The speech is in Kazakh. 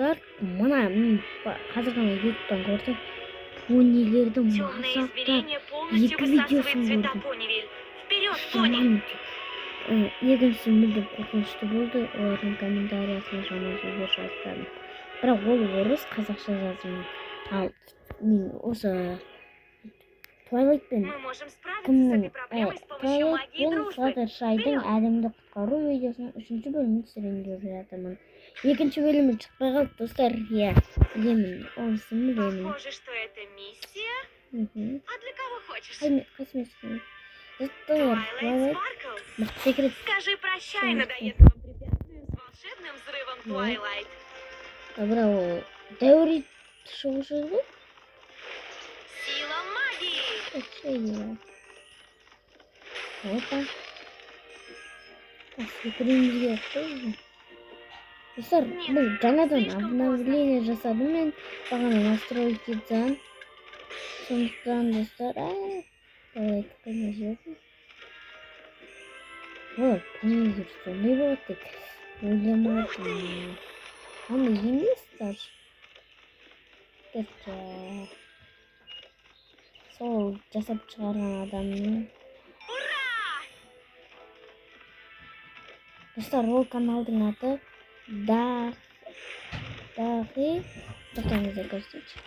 Достар, мына мен қазір ғана Ютубтан көрдім, понилерді Темное мазақтап измерение полностью екі высасывает видеосын цвета көрдім. Понивиль. Вперед, пони! Жаман. Екіншісі мүлдем қорқынышты болды. Олардың комментариясына жаман сөздер жаздым, бірақ ол орыс, қазақша жаздым. Ал мен осы Твайлайт пен Мы можем справиться с кімнің этой проблемой с помощью Твайлайт магии пен дружбы. Флаттершайдың Вперед! әлемді құтқару видеосының үшінші бөлімін түсірейін деп жатырмын. Екінші бөлімі шықпай қалды, достар. Иә, білемін, онысын білемін. Похоже, что это миссия. Мхм. А для кого хочешь? Қай миссия, достар? Твайлайт Твайлайт Спарклс. мықты секрет. Скажи прощай Мықты. надоедливым препятствиям с волшебным взрывом Ну. Твайлайт. Бірақ ол дәуір шығушы еді ғой. Сила магии! Вообще, опа, секіруіміз керек қой уже. Достар, бұл жаңадан слишком обновление жасадым мен бағана настройкадан, сондықтан, достар, давайте қайда жерде олар, понилер сондай болады деп ойламадым. Андай емес даже. Короче, сол жасап шығарған адамның Ура! Достар, ол каналдың аты Дахи. Тоқтаңыздар, көрсетейінші.